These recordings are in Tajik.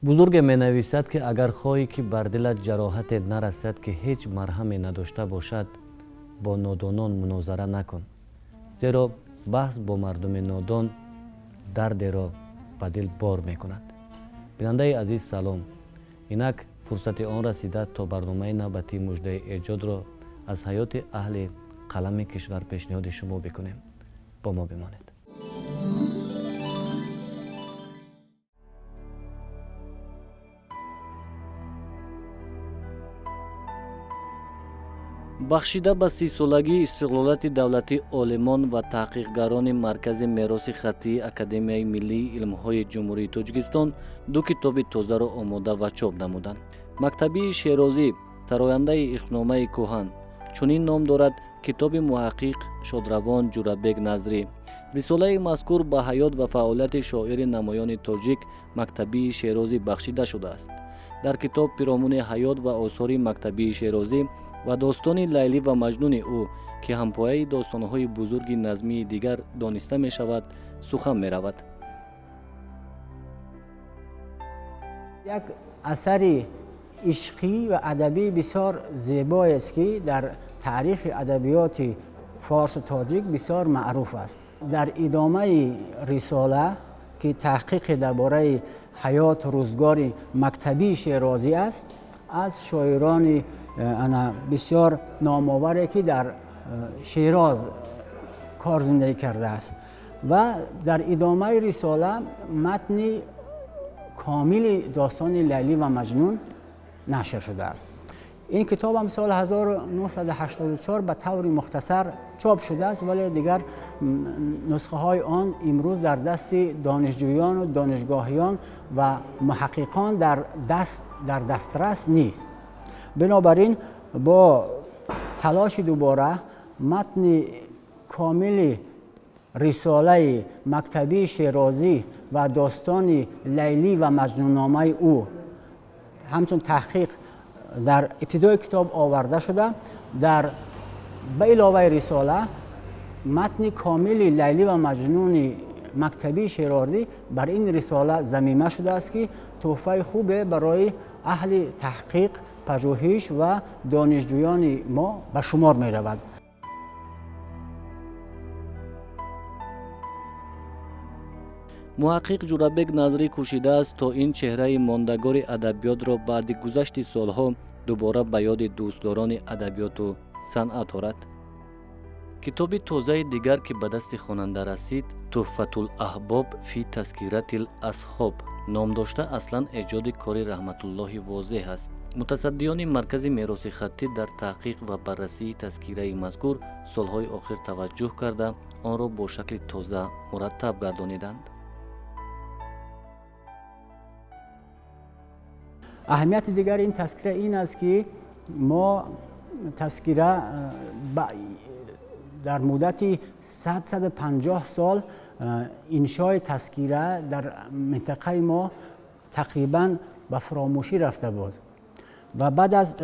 Бузурге менависад, ки агар хоҳӣ, ки бар дилат ҷароҳате нарасад, ки ҳеҷ марҳаме надошта бошад, бо нодонон мунозара накун, зеро баҳс бо мардуми нодон дардеро ба дил бор мекунад. Бинандаи азиз, салом. Инак фурсати он расида, то барномаи навбатии Муждаи эҷодро аз ҳаёти аҳли қалами кишвар пешниҳоди шумо бикунем. Бо мо бимонед. Бахшида ба 30-солагии истиқлолияти давлатӣ, олимон ва таҳқиқгарони Маркази мероси хаттии Академияи миллии илмҳои Ҷумҳурии Тоҷикистон ду китоби тозаро омода ва чоп намуданд. «Мактабии Шерозӣ, сарояндаи ишқномаи кӯҳан» чунин ном дорад китоби муҳаққиқ шодравон Ҷурабек Назрӣ. Рисолаи мазкур ба ҳаёт ва фаъолияти шоири намоёни тоҷик Мактабии Шерозӣ бахшида шудааст. Дар китоб пиромуни ҳаёт ва осори Мактабии Шерозӣ ва достони Лайлӣ ва Маҷнуни ӯ, ки ҳампояи достонҳои бузурги назмии дигар дониста мешавад, сухан меравад. Як асари ишқӣ ва адабӣ бисёр зебоест, ки дар таърихи адабиёти форсу тоҷик бисёр маъруф аст. Дар идомаи рисола, ки таҳқиқе дар бораи ҳаёту рӯзгори Мактабии Шерозӣ аст, аз шоирони ана бисёр номоваре, ки дар Шероз кор зиндагӣ кардааст, ва дар идомаи рисола матни комили достони Лайлӣ ва Маҷнун нашр шудааст. Ин китобам соли 1984 ба таври мухтасар чоп шудааст, вале дигар нусхаҳои он имрӯз дар дасти донишҷӯёну донишгоҳиён ва муҳаққиқон дар дастрас нест. Бинобар ин бо талоши дубора матни комили рисолаи Мактабии Шерозӣ ва достони Лайлӣ ва Маҷнунномаи ӯ ҳамчун таҳқиқ дар ибтидои китоб оварда шуда, дар ба иловаи рисола матни комили Лайлӣ ва Маҷнуни Мактабии Шерозӣ бар ин рисола замима шудааст, ки тӯҳфаи хубе барои аҳли таҳқиқ, пажӯҳиш ва донишҷӯёни мо ба шумор меравад. Муҳаққиқ Ҷурабек Назрӣ кӯшидааст, то ин чеҳраи мондагори адабиётро баъди гузашти солҳо дубора ба ёди дӯстдорони адабиёту санъат орад. Китоби тозаи дигар, ки ба дасти хонанда расид, «Туҳфатулаҳбоб фи тазкиратил асҳоб» ном дошта, аслан эҷоди кори Раҳматуллоҳи Возеҳ аст. Мутасаддиёни Маркази мероси хаттӣ дар таҳқиқ ва баррасии тазкираи мазкур солҳои охир таваҷҷӯҳ карда, онро бо шакли тоза мураттаб гардониданд. Аҳамияти дигари ин тазкира ин аст, ки мо тазкира дар муддати 150 сол иншои тазкира дар минтақаи мо тақрибан ба фаромӯшӣ рафта буд ва баъд аз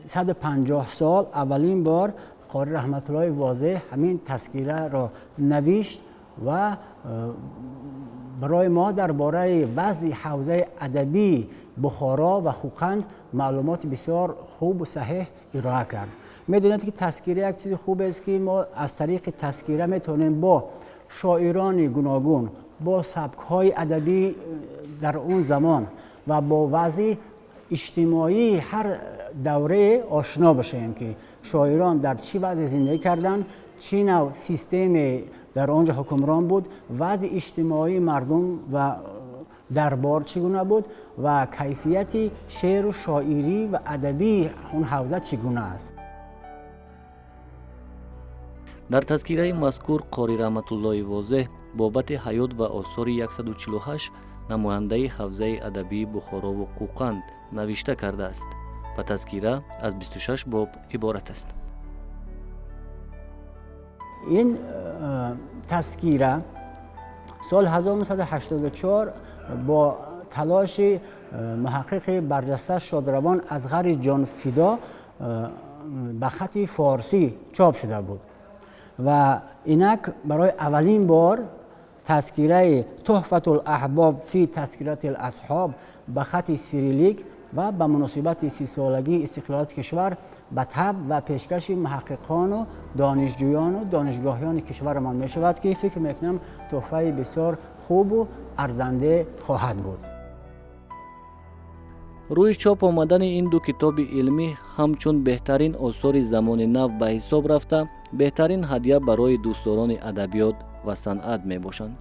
150 сол аввалин бор қори Раҳматуллоҳи Возеҳ ҳамин тазкираро навишт ва барои мо дар бораи вазъи ҳавзаи адабии Бухоро ва Хӯқанд маълумоти бисёр хубу саҳеҳ ироа кард. Медонед, ки тазкира як чизи хубест, ки мо аз тариқи тазкира метавонем бо шоирони гуногун, бо сабкҳои адабӣ дар он замон ва бо вазъи иҷтимоии ҳар даврае ошно бошем, ки шоирон дар чӣ вазъе зиндагӣ карданд, чӣ нав системе дар он ҷо ҳукмрон буд, вазъи иҷтимоии мардум ва дарбор чӣ гуна буд ва кайфияти шеъру шоирӣ ва адабии он ҳавза чӣ гуна аст. Дар тазкираи мазкур қори Раҳматуллоҳи Возеҳ бобати ҳаёт ва осори 148 намояндаи ҳавзаи адабии Бухорову Қӯқанд навишта кардааст ва тазкира аз 26 боб иборат аст. Ин тазкира соли 1984 бо талоши муҳаққиқи барҷаста шодравон Асғари Ҷонфидо ба хати форсӣ чоп шуда буд ва инак барои аввалин бор Тазкираи Туҳфатул аҳбоб фи тазкиратил асҳоб ба хати сирилик ва ба муносибати 30-солагии истиқлолияти кишвар ба таб ва пешкаши муҳаққиқону донишҷӯёну донишгоҳиёни кишварамон мешавад, ки фикр мекунам, тӯҳфаи бисёр хубу арзанде хоҳад буд. Рӯи чоп омадани ин ду китоби илмӣ ҳамчун беҳтарин осори замони нав ба ҳисоб рафта, беҳтарин ҳадя барои дӯстдорони адабиёт ва санъат мебошанд.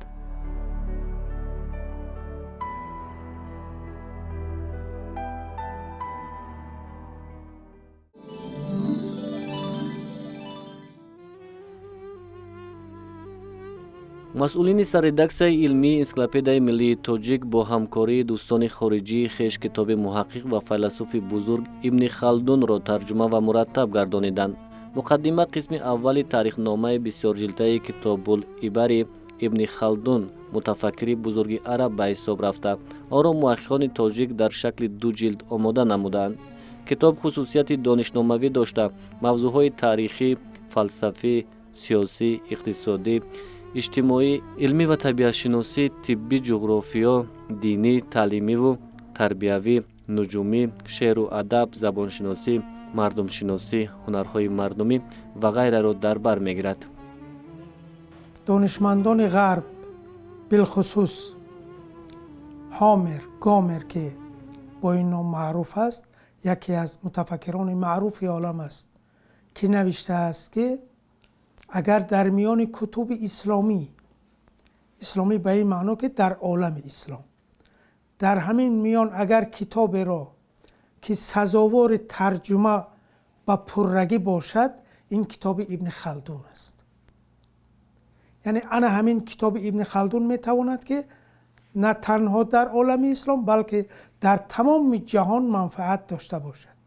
Масъулини сарредаксияи илмии Энсиклопедияи миллии тоҷик бо ҳамкории дӯстони хориҷии хеш китоби муҳаққиқ ва файласуфи бузург Ибни Халдунро тарҷума ва мураттаб гардониданд. Муқаддима қисми аввали таърихномаи бисёрҷилдаи Китобул ибари Ибни Халдун, мутафаккири бузурги араб, ба ҳисоб рафта, онро муҳаққиқони тоҷик дар шакли ду ҷилд омода намудаанд. Китоб хусусияти донишномавӣ дошта, мавзӯъҳои таърихӣ, фалсафӣ, сиёсӣ, иқтисодӣ, иҷтимоӣ, илмӣ ва табиатшиносӣ, тиббӣ, ҷуғрофиё, динӣ, таълимиву тарбиявӣ, нуҷумӣ, шеъру адаб, забоншиносӣ, мардумшиносӣ, ҳунарҳои мардумӣ ва ғайраро дар бар мегирад. Донишмандони ғарб, билхусус Ҳомер Гомер, ки бо ин ном маъруф аст, яке аз мутафаккирони маъруфи олам аст, ки навиштааст, ки агар дар миёни кутуби исломӣ, исломӣ ба ин маъно ки дар олами ислом, дар ҳамин миён агар китоберо ки сазовори тарҷума ба пуррагӣ бошад, ин китоби Ибни Халдун аст. Яъне ана ҳамин китоби Ибни Халдун метавонад, ки на танҳо дар олами ислом, балки дар тамоми ҷаҳон манфаат дошта бошад.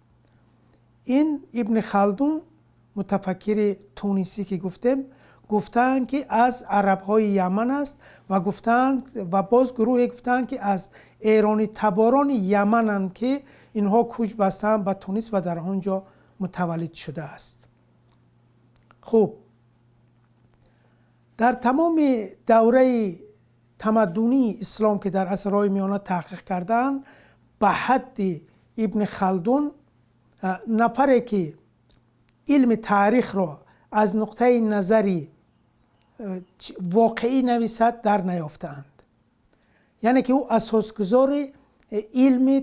Ин Ибни Халдун, мутафаккири тунисӣ, ки гуфтем, гуфтаанд, ки аз арабҳои яман аст, ва гуфтаанд, ва боз гурӯҳе гуфтаанд, ки аз эронӣ таборони ямананд, ки инҳо кӯч бастаанд ба Тунис ва дар он ҷо мутаваллид шудааст. Хуб, дар тамоми давраи тамаддунии ислом, ки дар асрҳои миёна таҳқиқ кардаанд, ба ҳадди Ибни Халдун нафаре ки илми таърихро аз нуқтаи назари воқеӣ нависад, дар наёфтаанд. Яъне ки ӯ асосгузори илми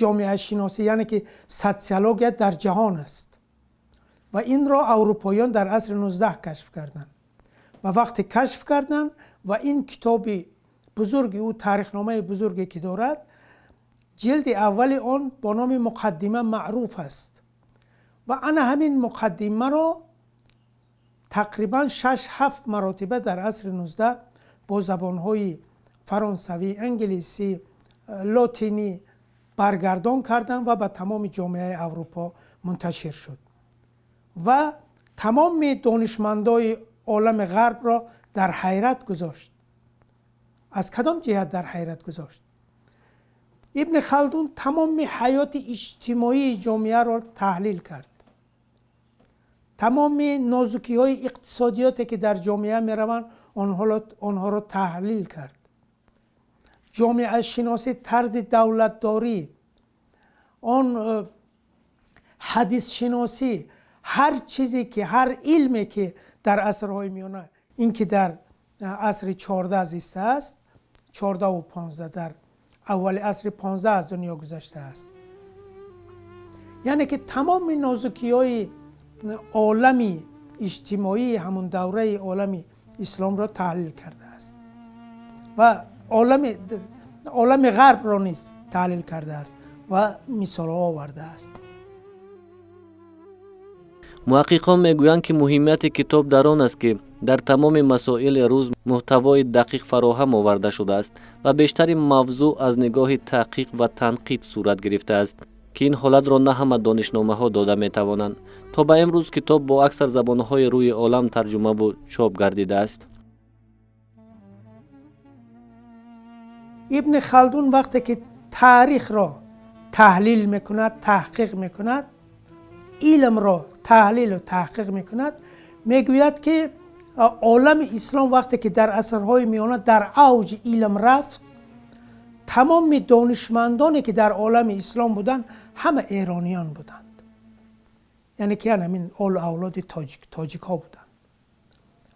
ҷомеашиносӣ, яъне ки социология дар ҷаҳон аст, ва инро аврупоиён дар асри 19 кашф карданд. Ва вақте кашф карданд, ва ин китоби бузурги ӯ, таърихномаи бузурге ки дорад, ҷилди аввали он бо номи Муқаддима маъруф аст, ва ана ҳамин муқаддимаро тақрибан 6-7 маротиба дар асри 19 бо забонҳои фаронсавӣ, англисӣ, лотинӣ баргардон карданд ва ба тамоми ҷомеаи Аврупо мунташир шуд ва тамоми донишмандои олами ғарбро дар ҳайрат гузошт. Аз кадом ҷиҳат дар ҳайрат гузошт? Ибни Халдун тамоми ҳаёти иҷтимоии ҷомеаро таҳлил кард, тамоми нозукиҳои иқтисодиёте ки дар ҷомеа мераванд, онҳоро таҳлил кард, ҷомеашиносӣ, тарзи давлатдорӣ, он ҳадисшиносӣ, ҳар чизе ки, ҳар илме ки дар асрҳои миёна, ин ки дар асри 14 зистааст, 14-15, дар аввали асри 15 аз дунё гузаштааст, яъне ки тамоми нозукиҳои олами иҷтимоии ҳамун давраи олами исломро таҳлил кардааст ва олами ғарбро низ таҳлил кардааст ва мисолҳо овардааст. Муҳаққиқон мегӯянд, ки муҳимияти китоб дар он аст, ки дар тамоми масоили рӯз муҳтавои дақиқ фароҳам оварда шудааст ва бештари мавзӯъ аз нигоҳи таҳқиқ ва танқид сурат гирифтааст, ки ин ҳолатро на ҳама донишномаҳо дода метавонанд. То ба имрӯз китоб бо аксар забонҳои рӯи олам тарҷумаву чоп гардидааст. Ибни Халдун вақте ки таърихро таҳлил мекунад, таҳқиқ мекунад, илмро таҳлилу таҳқиқ мекунад, мегӯяд, ки Олами ислом вақте ки дар асрҳои миёна дар авҷи илм рафт, тамоми донишмандоне ки дар олами ислом буданд, ҳама эрониён буданд, яъне ки ҳамин олу авлоди тоҷикҳо буданд.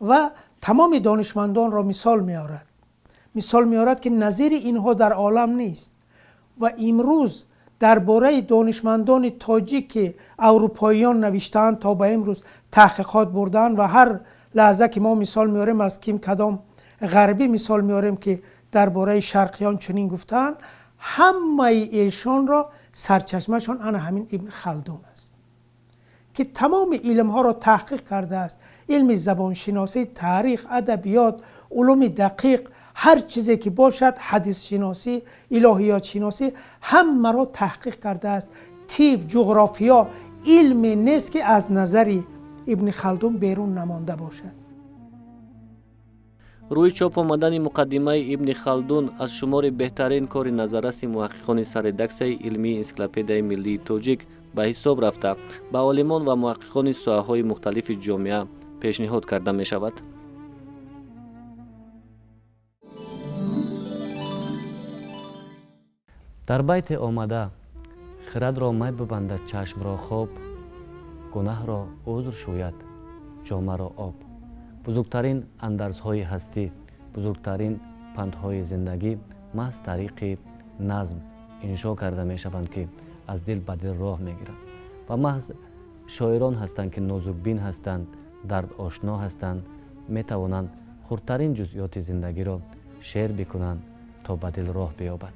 Ва тамоми донишмандонро мисол меорад, мисол меорад, ки назири инҳо дар олам нест. Ва имрӯз дар бораи донишмандони тоҷик, ки аврупоиён навиштаанд, то ба имрӯз таҳқиқот бурдаанд, ва ҳар лаҳза ки мо мисол меорем, аз ким кадом ғарбӣ мисол меорем, ки дар бораи шарқиён чунин гуфтаанд, ҳамаи эшонро сарчашмашон ана ҳамин Ибн Халдун аст, ки тамоми илмҳоро таҳқиқ кардааст: илми забоншиносӣ, таърих, адабиёт, улуми дақиқ, ҳар чизе ки бошад, ҳадисшиносӣ, илоҳиётшиносӣ, ҳамаро таҳқиқ кардааст, тиб, ҷуғрофиё. Илме нест, ки аз назари Ибни Халдун берун намонда бошад. Рӯи чоп омадани муқаддимаи Ибни Халдун аз шумори беҳтарин кори назарраси муҳаққиқони сарредаксияи илмии Энсиклопедияи миллии тоҷик ба ҳисоб рафта, ба олимон ва муҳаққиқони соҳаҳои мухталифи ҷомеа пешниҳод карда мешавад. Дар байте омада: хирадро май бибандад, чашмро хоб, гунаҳро узр шӯяд, ҷомаро об. Бузургтарин андарзҳои ҳастӣ, бузургтарин пандҳои зиндагӣ маҳз тариқи назм иншо карда мешаванд, ки аз дил ба дил роҳ мегиранд. Ва маҳз шоирон ҳастанд, ки нозукбин ҳастанд, дардошно ҳастанд, метавонанд хурдтарин ҷузъиёти зиндагиро шеър бикунанд, то ба дил роҳ биёбад.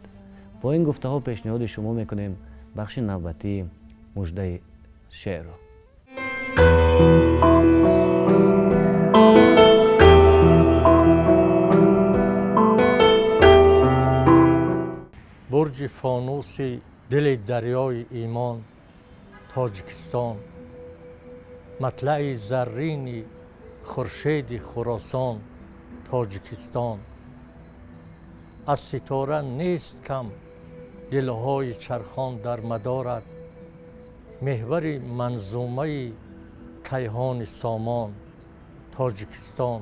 Бо ин гуфтаҳо пешниҳоди шумо мекунем бахши навбатии муждаи шеърро. Бурҷи фонуси дили дарёи имон, Тоҷикистон, матлаи заррини хуршеди Хуросон, Тоҷикистон. Аз ситора нест кам дилҳои чархон дар мадорат, меҳвари манзумаи кайҳони сомон, Тоҷикистон.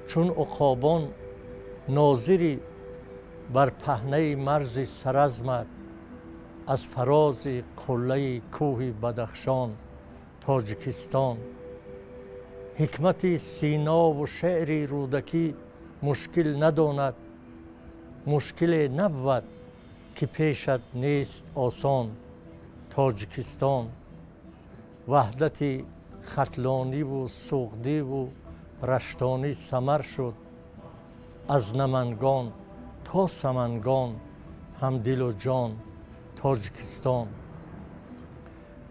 Чун уқобон нозири бар паҳнаи марзи саразмат, аз фарози қуллаи кӯҳи Бадахшон, Тоҷикистон. Ҳикмати Синову шеъри Рӯдакӣ мушкил надонад, мушкиле набвад, ки пешат нест осон, Тоҷикистон. Ваҳдати Хатлониву Суғдиву Раштонӣ самар шуд, аз Намангон то Самангон ҳамдилу ҷон, Тоҷикистон.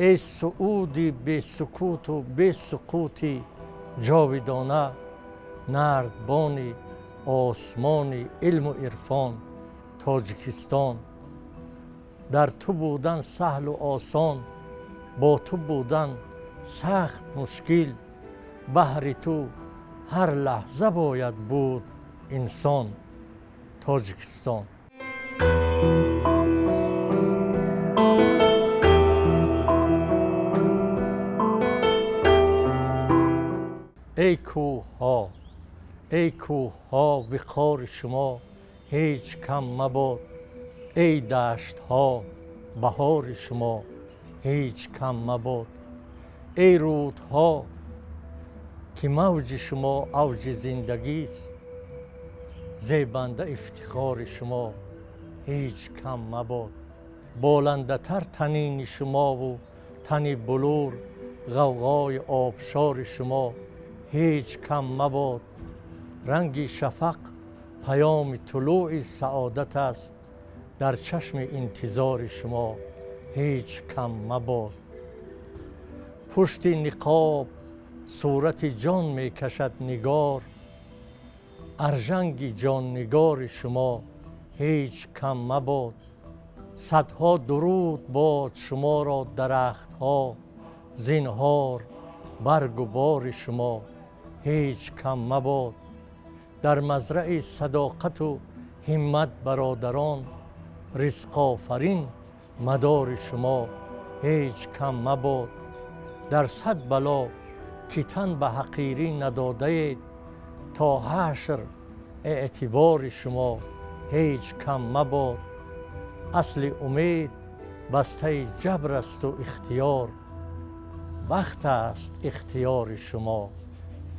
Эй сууди бесукуту бесуқути ҷовидона, нардбони осмони илму ирфон, Тоҷикистон. Дар ту будан саҳлу осон, бо ту будан сахт мушкил, баҳри ту ҳар лаҳза бояд буд инсон, Тоҷикистон. Эй кӯҳҳо, эй кӯҳҳо, виқори шумо ҳеҷ кам мабод, эй даштҳо, баҳори шумо ҳеҷ кам мабод, эй рӯдҳо, ки мавҷи шумо авҷи зиндагист, зебанда ифтихори шумо ҳеҷ кам мабод. Боландатар танини шумову тани булур, ғавғои обшори шумо ҳеҷ кам мабод. Ранги шафақ паёми тулӯи саодат аст, дар чашми интизори шумо ҳеҷ кам мабод. Пушти ниқоб сурати ҷон мекашад нигор, аржанги ҷоннигори шумо ҳеҷ кам мабод. Садҳо дуруд бод шуморо дарахтҳо, зинҳор баргу бори шумо ҳеҷ кам мабод. Дар мазраи садоқату ҳиммат бародарон, ризқофарин мадори шумо ҳеҷ кам мабод. Дар сад бало Ки тан ба ҳақирӣ надодаед, то ҳашр эътибори шумо ҳеҷ кам мабод. Асли умед бастаи ҷабр асту ихтиёр, вақт аст ихтиёри шумо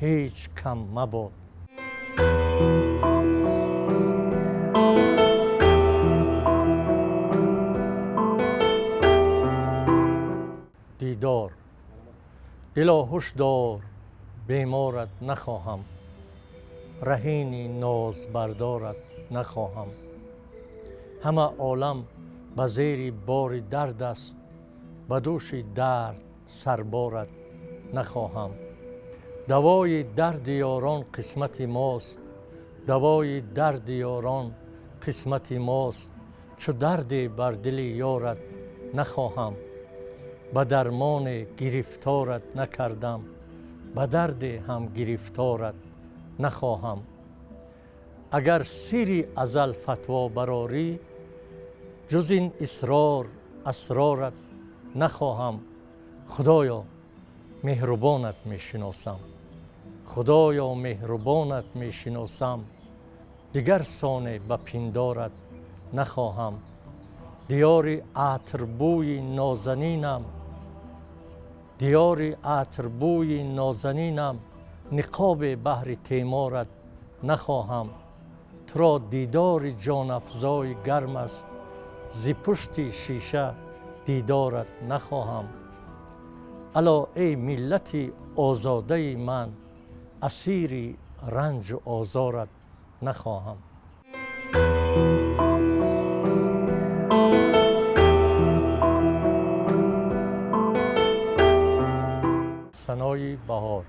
ҳеҷ кам мабод. Дидор. Дило ҳуш дор, беморат нахоҳам, раҳини нозбардорат нахоҳам. Ҳама олам ба зери бори дард аст, ба дӯши дард сарборат нахоҳам. Давои дарди ёрон қисмати мост, давои дарди ёрон қисмати мост, чу дарде бар дили ёрат нахоҳам. Ба дармоне гирифторат накардам, ба дарде ҳам гирифторат нахоҳам. Агар сири азал фатво барорӣ, ҷуз ин исрор асрорат нахоҳам. Худоё, меҳрубонат мешиносам, Худоё, меҳрубонат мешиносам, дигар соне ба пиндорат нахоҳам. Диёри атрбӯи нозанинам, диёри атрбӯи нозанинам, ниқобе баҳри теморат нахоҳам. Туро дидори ҷонафзои гарм аст, зи пушти шиша дидорат нахоҳам. Ало эй миллати озодаи ман, асири ранҷу озорат нахоҳам. Санои баҳор.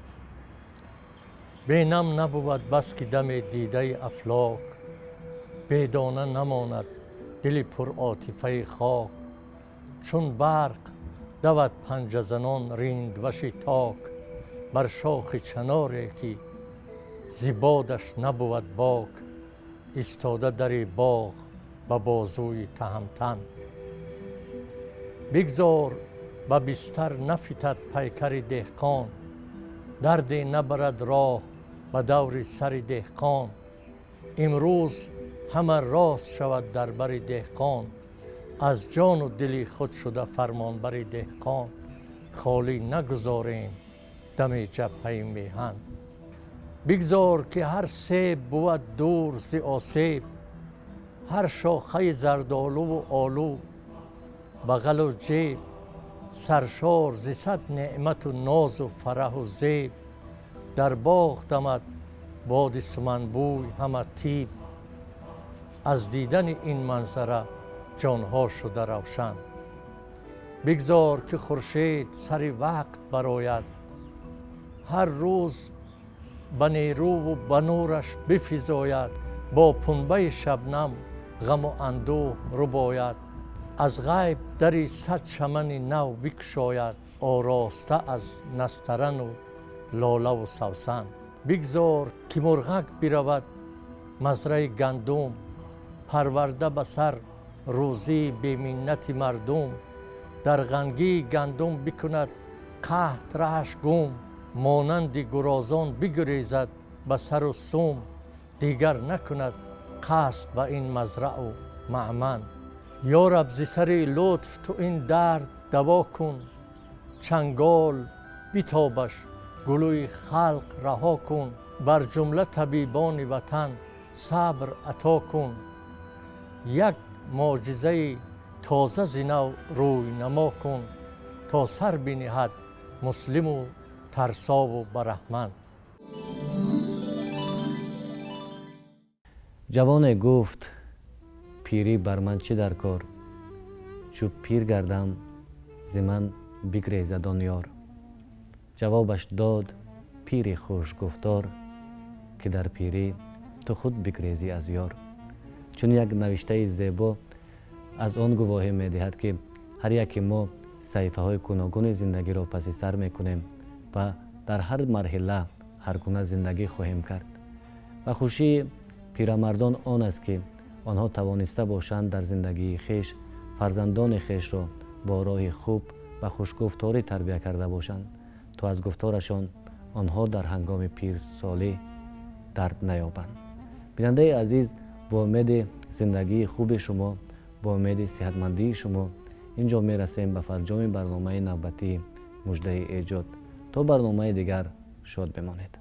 Бенам набувад бас ки даме дидаи афлок, бедона намонад дили пуротифаи хок. Чун барқ давад панҷазанон риндваши ток, бар шохи чаноре ки зибодаш набувад бок, истода дари боғ ба бозуи таҳамтан. Бигзор ба бистар нафитад пайкари деҳқон, дарде набарад роҳ ба даври сари деҳқон. Имрӯз ҳама рост шавад дар бари деҳқон, аз ҷону дили худ шуда фармонбари деҳқон. Холӣ нагузорем дами ҷабҳаи меҳан. Бигзор ки ҳар себ бувад дур зи осеб, ҳар шохаи зардолуву олу бағалу ҷеб, саршор зи сад неъмату нозу фараҳу зеб. Дар боғ дамад боди суманбӯй ҳама тиб, аз дидани ин манзара ҷонҳо шуда равшан. Бигзор ки хуршед сари вақт барояд, ҳар рӯз ба нерӯву ба нураш бифизояд, бо пунбаи шабнам ғаму андӯҳ рубояд, аз ғайб дари сад чамани нав бикушояд, ороста аз настарану лолаву савсан. Бигзор ки мурғак биравад мазраи гандум, парварда ба сар рӯзии беминнати мардум, дар ғангии гандум бикунад қаҳт раҳаш гум, монанди гурозон бигурезад ба сару сум, дигар накунад қасд ба ин мазраъу маъман. Ё раб, зи сари лутф ту ин дард даво кун, чангол битобаш гулӯи халқ раҳо кун, бар ҷумла табибони ватан сабр ато кун. Як мӯъҷизаи тоза зи нав рӯйнамо кун, то сар биниҳад муслиму тарсову бараҳман. Ҷавоне гуфт: пирӣ бар ман чӣ дар кор, чу пир гардам зи ман бигрезад он ёр. Ҷавобаш дод пири хушгуфтор, ки дар пирӣ ту худ бигрезӣ аз ёр. Чун як навиштаи зебо аз он гувоҳӣ медиҳад, ки ҳар яке мо саҳифаҳои гуногуни зиндагиро паси сар мекунем ва дар ҳар марҳила ҳар гуна зиндагӣ хоҳем кард. Ва хушии пирамардон он аст, ки онҳо тавониста бошанд дар зиндагии хеш фарзандони хешро бо роҳи хуб ва хушгуфторӣ тарбия карда бошанд, то аз гуфторашон Онҳо дар ҳангоми пирсолӣ дард наёбанд. Бинандаи азиз, бо умеди зиндагии хуби шумо, бо умеди сиҳатмандии шумо ин ҷо мерасем ба фарҷоми барномаи навбатии «Муждаи эҷод». То барномаи дигар шод бимонед.